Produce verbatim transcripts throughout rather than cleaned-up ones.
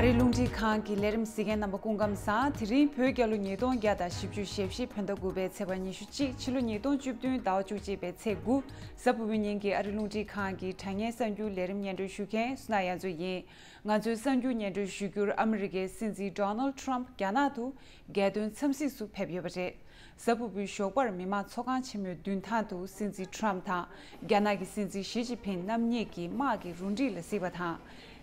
ཨ་རིའི་རླུང་འཕྲིན་ཁང་གི་ལས་རིམ་གཟིགས་མཁན་རྣམ་པ་སྐུ་ཁམས་བཟང་། དེ་རིང་བོད་རྒྱལ་ལོ་ཉིས་སྟོང་བརྒྱ་དང་བཞི་བཅུ་ཞེ་བཞི་བོད་ཟླ་དགུ་པའི་ཚེས་པ་ཉི་ཤུ་གཅིག་ཕྱི་ལོ་ཉིས་སྟོང་བཅུ་བདུན་ཟླ་བ་བཅུ་གཅིག་པའི་ཚེས་དགུ་གཟའ་ཕུར་བུའི་ཉིན་གྱི་ཨ་རིའི་རླུང་འཕྲིན་ཁང་གི་དྲ་བརྙན་གསར་འགྱུར་ལས་རིམ་སྙན་སྒྲོན་ཞུ་མཁན་བསོད་ནམས་དབྱངས་མཚོ་ཡིན། ང་ཚོའི་གསར་འགྱུར་སྙན་སྒྲོན་ཞུ་རྒྱུར་ཨ་མི་རི་ཀའི་སྲིད་འཛིན་Donald Trump རྒྱ་ནག་ཏུ་རྒྱལ་དོན་འཚམས་གཟིགས་སུ་ཕེབས་ཡོད་པ་རེད། གཟའ་ཕུར་བུའི་ཞོགས་པར་མི་དམངས་ཚོགས་ཁང་ཆེན་མོའི་མདུན་ཐང་དུ་སྲིད་འཛིན་Trump དང་རྒྱ་ནག་གི་སྲིད་འཛིན་ཞི་ཅིན་ཕིང་རྣམ་གཉིས་ཀྱིས་དམག་གི་རུ་སྒྲིག་ལ་གཟིགས་པ་དང་།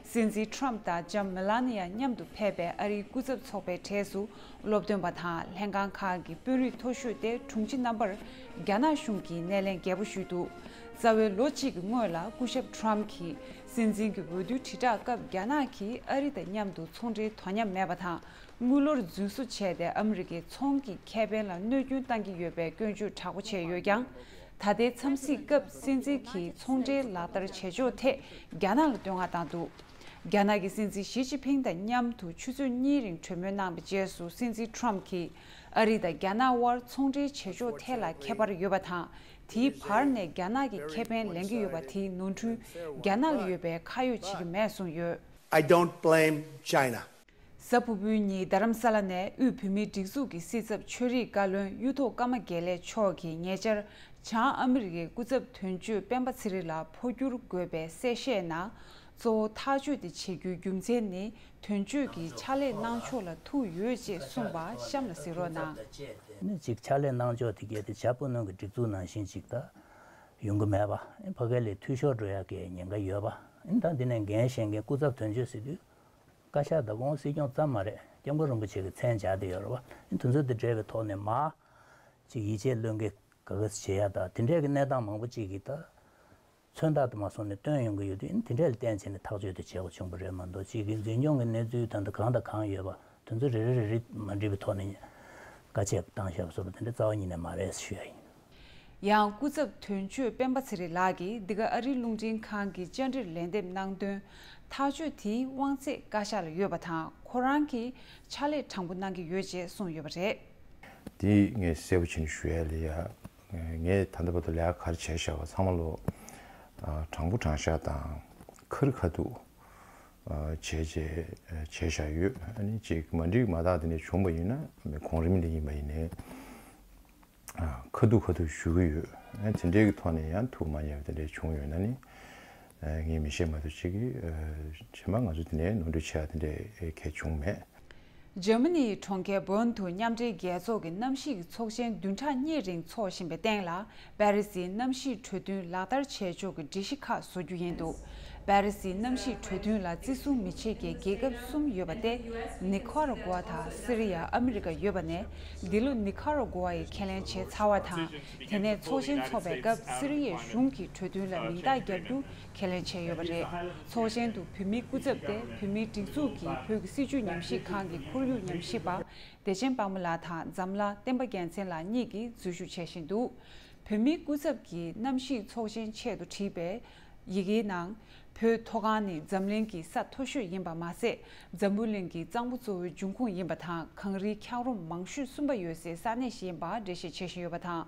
སྲིད་འཛིན་Trump དང་ལྕམ་Melania མཉམ་དུ་ཕེབས་པའི་ཨ་རིའི་སྐུ་ཚབ་ཚོགས་པའི་གྲས་སུ་སློབ་སྟོན་པ་དང་ལྷན་ཁང་ཁག་གི་དཔོན་རིགས་མཐོ་ཤོས་ཏེ་དྲུང་ཆེ་རྣམ་པར་རྒྱ་ནག་གཞུང་གིས་སྣེ་ལེན་རྒྱས་པོ་ཞུས་འདུག་རྩ་བའི་ལོ་གཅིག་གི་སྔོན་ལ་སྐུ་ཞབས་Trump གྱིས་སྲིད་འཛིན་གྱི་འོས་བསྡུའི་དྲིལ་བསྒྲགས་སྐབས་རྒྱ་ནག་གིས་ཨ་རི་དང་མཉམ་དུ་ཚོང་འབྲེལ་དོ་མཉམ་མེད་པ་དང་། དངུལ་ལོར་རྫུན་བཟོ་བྱས་ཏེ་ཨ་མི་རི་ཀའི་ཚོང་གི་ཁེ་ཕན་ལ་གནོད་སྐྱོན་བཏང་གི་ཡོད་པའི་སྐྱོན་བརྗོད་དྲག་པོ་བྱས་ཡོད་ཀྱང་། ད་ལྟའི་འཚམས་གཟིགས་སྐབས་སྲིད་འཛིན་གྱིས་ཚོང་འབྲེལ་ལག་བསྟར་བྱེད་ཕྱོགས་ཐད་རྒྱ་ནག་ལ་བསྟོད་བསྔགས་བཏང་འདུག་རྒྱ་ནག་གི་སྲིད་འཛིན་ཞི་ཅིན་ཕིང་དང་མཉམ་དུ་ཆུ་ཚོད་གཉིས་རིང་གྲོས་མོལ་གནང་བའི་རྗེས་སུ་སྲིད་འཛིན་Trump གྱིས་ཨ་རི་དང་རྒྱ་ནག་དབར་ཚོང་འབྲེལ་བྱེད་ཕྱོགས་ཐད་ལ་ཁྱད་པར་ཡོད་པ་དང་། དེའི་བར་ནས་རྒྱ་ནག་གིས་ཁེ་ཕན་ལེན་གྱི་ཡོད་པ་དེའི་ནོར་འཁྲུལ་རྒྱ་ནག་ལ་ཡོད་པའི་ཁ་ཡོད་བྱེད་ཀྱི་མེད་གསུངས་ཡོད། I don't blame China. གཟའ་ཕུར་བུའི་ཉིན་རྡ་རམ་ས་ལ་ནས་དབུས་བོད་མིའི་སྒྲིག་འཛུགས་ཀྱི་སྲིད་ཚབ་ཆོས་རིག་བཀའ་བློན་གཡུ་ཐོག་ཀརྨ་དགེ་ལེགས་མཆོག་གིས་ཉེ་ཆར་བྱང་ཨ་མི་རི་ཀའི་སྐུ་ཚབ་དོན་གཅོད་སྤེན་པ་ཚེ་རིང་ལ་འཕོ་འགྱུར་དགོས་པའི་གསལ་བཤད་ནང་གཙོ་བོ་ཐག་གཅོད་དེ་བྱེད་རྒྱུའི་རྒྱུ་མཚན་ནི་དོན་གཅོད་ཀྱི་ཕྱག་ལས་གནང་ཕྱོགས་ལ་ཐུག་ཡོད་ཅེས་གསུངས་པ་གཤམ་ལ་གཟིགས་རོགས་གནང་། ནི་གཅིག་ཕྱག་ལས་གནང་ཕྱོགས་དེ་གལ་ཏེ་བྱ་སྤུ་ནང་གི་སྒྲིག་འཛུགས་ནང་བཞིན་ཅིག་ད་ཡོང་གི་མེད་པ། ཨིན་ཕ་གི་ལས་འཐུས་ཤོར་འགྲོ་ཡག་གི་ཉེན་ཁ་ཡོད་པ། ཨིན་ད་འདི་ནས་འགན་བཞེས་མཁན་སྐུ་ཚབ་དོན་གཅོད་ཟེར་དུས་བཀའ་ཤག་དང་གོང་སྲིད་སྐྱོང་ཙམ་མ་རེད། སྐྱབས་མགོན་རིན་པོ་ཆེ་གི་མཚན་སྦྱར་བསྡད་ཡོད་རེད་བ། ཨིན་དེ་ཚོ་དེ་འདྲ་བའི་ཐོག་ནས་མ་ཅིག་ཡིད་ཆེས་བློས་འགེལ་ག་ག་བྱེད་ཡ་ད་དེ་འདྲའི་གི་གནས་སྟངས་མང་པོ་ཅིག་གིས་ད་མཚོན་རྟགས་དུ་མ་སོང་ནས་སྟོན་ཡོང་གི་ཡོད་དུས་ཨིན་དེ་འདྲ་ལ་བརྟེན་བྱས་ནས་ཐག་གཅོད་དེ་བྱེད་དགོས་བྱུང་བ་རེད་མ་གཏོགས་ཅིག་གི་འཛིན་སྐྱོང་གི་གནས་ཚུལ་ད་ལྟ་གང་དང་གང་ཡོད་པ། དོན་ཚན་རེ་རེ་རེ་རེ་མ་འགྲིག་པའི་ཐོག་ནས་བཀའ་ཆད་བཏང་བཞག་པ་སོགས་པ་དེ་འདྲ་རྩ་བ་ཉིད་ནས་མ་རེད་ཞུ་ཡ་ཡིན། ཡང་སྐུ་ཚབ་དོན་གཅོད་སྤེན་པ་ཚེ་རིང་ལགས་ཀྱིས་འདི་ག་ཨ་རིའི་རླུང་འཕྲིན་ཁང་གི་བཅར་འདྲིར་ལན་འདེབས་གནང་དོན། ཐག་གཅོད་དེའི་དབང་ཚད་བཀའ་ཤག་ལ་ཡོད་པ་དང་ཁོ་རང་གིས་ཕྱག་ལས་དྲང་པོ་གནང་གི་ཡོད་ཅེས་གསུངས་ཡོད་པ་རེད། དེ་ངས་གསལ་པོ་བྱས་ནས་ཞུ་ཡ་ལ་ཡ། ངས་ད་ལྟ་བར་དུ་ལས་ཀ་ག་རེ་བྱས་བཞག་པ་ཚང་མ་ལོ་དྲང་པོ་དྲང་བཞག་དང་ཁ་རི་ཁ་ཐུག་བྱས་རྗེས་བྱས་བཞག་ཡོད། ཨ་ནི་ཅིག་མ་འགྲིག་མ་དག་དེ་འདྲ་བྱུང་བ་ཡིན་ན་གོང་རིམ་ལས་ཡིན་པ་ཡིན་ནའི་ཁ་ཐུག་ཁ་ཐུག་ཞུ་གི་ཡོད། ཨ་དེ་འདྲའི་གི་ཐོག་ནས་ཡང་ཐུགས་མ་མཉེས་པ་དེ་འདྲ་བྱུང་ཡོད་ན་ནི་ངས་མི་ཤེས་མ་གཏོགས་ཅིག་གི་རྗེས་མ་ང་ཚོ་དེ་འདྲའི་ནོར་འཁྲུལ་ཆེ་བ་དེ་འདྲ་གལ་བྱུང་མེད། འཇར་མ་ནིའི་གྲོང་ཁྱེར་བོན་དུ་མཉམ་འབྲེལ་རྒྱལ་ཚོགས་ཀྱི་གནམ་གཤིས་ཀྱི་ཚོགས་ཆེན་བདུན་ཕྲག་གཉིས་རིང་འཚོགས་བཞིན་པའི་སྟེང་ལ་པེ་རི་སིའི་གནམ་གཤིས་གྲོས་མཐུན་ལག་བསྟར་བྱེད་ཕྱོགས་ཀྱི་སྒྲིག་གཞི་ཁག་བཟོ་རྒྱུ་ཡིན་འདུག་པེ་རི་སིའི་གནམ་གཤིས་གྲོས་མཐུན་ལ་བརྩི་སྲུང་མི་བྱེད་མཁན་རྒྱལ་ཁབ་གསུམ་ཡོད་པ་སྟེ། ནི་ཁ་ར་གོ་ཝ་དང་སི་རི་ཡ། ཨ་མི་རི་ཀ་ཡོད་པ་ནས། འདི་ལོ་ནི་ཁ་ར་གོ་ཝ་ཡིས་ཁས་ལེན་བྱས་ཚར་བ་དང་། དེ་ནས་ཚོགས་ཆེན་འཚོགས་པའི་སྐབས་སི་རི་ཡའི་གཞུང་གིས་གྲོས་མཐུན་ལ་མིང་རྟགས་རྒྱག་རྒྱུ་ཁས་ལེན་བྱས་ཡོད་པ་རེད། ཚོགས་ཆེན་དུ་བོད་མིའི་སྐུ་ཚབ་སྟེ་བོད་མིའི་སྒྲིག་འཛུགས་ཀྱི་བོད་ཀྱི་སྲིད་བྱུས་ཉམས་ཞིབ་ཁང་གི་ཁོར་ཡུག་ཉམས་ཞིབ་པ་བདེ་ཆེན་དཔལ་མོ་ལགས་དང་འཛམ་གླིང་བསྟན་པ་རྒྱལ་མཚན་ལགས་གཉིས་ཀྱིས་འཛུལ་ཞུགས་བྱེད་བཞིན་འདུག་བོད་མིའི་སྐུ་ཚབ་ཀྱིས་གནམ་གཤིས་ཚོགས་ཆེན་ཆེད་དུ་བྲིས་པའི་ཡི་གེའི་ནང་། བོད་མཐོ་སྒང་ནི་འཛམ་གླིང་གི་ས་མཐོ་ཤོས་ཡིན་པ་མ་ཟད། འཛམ་བུ་གླིང་གི་གཙང་པོ་གཙོ་བོའི་འབྱུང་ཁུངས་ཡིན་པ་དང་། གངས་རིའི་འཁྱགས་རོམ་མང་ཤོས་གསུམ་པ་ཡོད་སའི་ས་གནས་ཤིག་ཡིན་པ་འགྲེལ་བཤད་བྱེད་བཞིན་ཡོད་པ་དང་།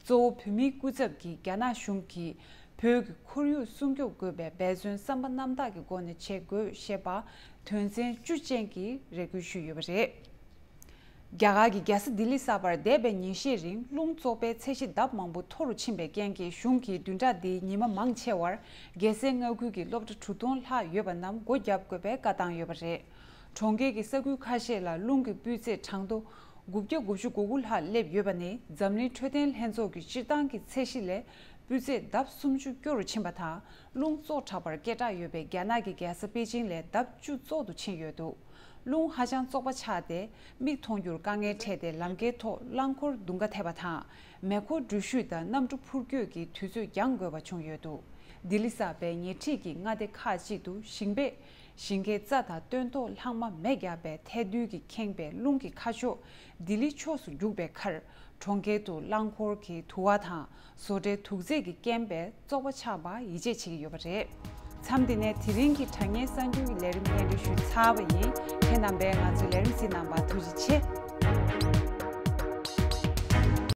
གཙོ་བོ་བོད་མིའི་སྐུ་ཚབ་ཀྱིས་རྒྱ་ནག་གཞུང་གིས་བོད་ཀྱི་ཁོར་ཡུག་སྲུང་སྐྱོབ་དགོས་པའི་འབད་བརྩོན་བསམ་པ་རྣམ་དག་གི་སྒོ་ནས་བྱེད་དགོས་ཞེས་པ་དོན་ཚན་བཅུ་ཅན་གྱི་རེ་སྐུལ་ཞུས་ཡོད་པ་རེད། རྒྱ་གར་གྱི་རྒྱལ་ས་ལྡི་ལི་གསར་པར་འདས་པའི་ཉིན་ཤས་རིང་རླུང་བཙོག་པའི་ཚད་གཞི་ལྡབ་མང་པོ་མཐོ་རུ་ཕྱིན་པའི་རྐྱེན་གྱིས་གཞུང་གིས་བདུན་ཕྲག་འདིའི་ཉི་མ་མང་ཆེ་བར་རྒྱལ་སའི་མངའ་ཁུལ་གྱི་སློབ་གྲྭ་དྲུག་སྟོང་ལྷག་ཡོད་པ་རྣམས་སྒོ་བརྒྱབ་དགོས་པའི་བཀའ་བཏང་ཡོད་པ་རེད། གྲོང་ཁྱེར་གྱི་ས་ཁུལ་ཁ་ཤས་ལ་རླུང་གི་སྤུས་ཚད་གྲངས་ཐོ་དགུ་བརྒྱ་དགུ་བཅུ་གོ་དགུ་ལྷག་སླེབས་ཡོད་པ་ནི་འཛམ་གླིང་འཕྲོད་བསྟེན་ལྷན་ཚོགས་ཀྱི་སྤྱིར་བཏང་གི་ཚད་གཞི་ལས་སྤུས་ཚད་ལྡབ་སུམ་ཅུ་སྐྱོ་རུ་ཕྱིན་པ་དང་། རླུང་བཙོག་དྲགས་པར་སྐད་གྲགས་ཡོད་པའི་རྒྱ་ནག་གི་རྒྱལ་ས་པེ་ཅིང་ལས་ལྡབ་བཅུ་བཙོག་ཏུ་ཕྱིན་ཡོད་འདུག་རླུང་ཧ་ཅང་བཙོག་པ་ཆགས་ཏེ་མིག་མཐོང་རྒྱུར་དཀའ་ངལ་འཕྲད་དེ་ལམ་ཁའི་ཐོག་རླངས་འཁོར་རྡུང་ཁ་ཐེབས་པ་དང་། མེ་འཁོར་འགྲུལ་བཞུད་དང་གནམ་གྲུ་འཕུར་སྐྱོད་ཀྱི་དུས་ཚོད་འགྱངས་དགོས་པ་བྱུང་ཡོད་འདུག་ལྡི་ལི་གསར་པའི་ཉེ་འཁྲིས་ཀྱི་མངའ་སྡེ་ཁག་ཅིག་ཏུ་ཞིང་པས་ཞིང་ཁའི་རྩྭ་དང་སྟོན་ཐོག་ལྷག་མ་མེ་བརྒྱབ་པའི་ཐལ་རྡུལ་གྱིས་ཁེངས་པའི་རླུང་གི་ཁ་ཕྱོགས་ལྡི་ལི་ཕྱོགས་སུ་རྒྱུག་པའི་ཁར། གྲོང་ཁྱེར་དུ་རླངས་འཁོར་གྱི་དུ་བ་དང་བཟོ་གྲྭའི་དུག་རྫས་ཀྱི་རྐྱེན་པས་བཙོག་པ་ཆགས་པར་ཡིད་ཆེས་བྱེད་ཀྱི་ཡོད་པ་རེད། མཚམས་འདི་ནས་དེ་རིང་གི་དྲ་བརྙན་གསར་འགྱུར་གྱི་ལས་རིམ་སྙན་སྒྲོན་ཞུས་ཚར་བ་ཡིན། ཁྱེད་རྣམ་པས་ང་ཚོའི་ལས་རིམ་གཟིགས་གནང་བར་ཐུགས་རྗེ་ཆེ།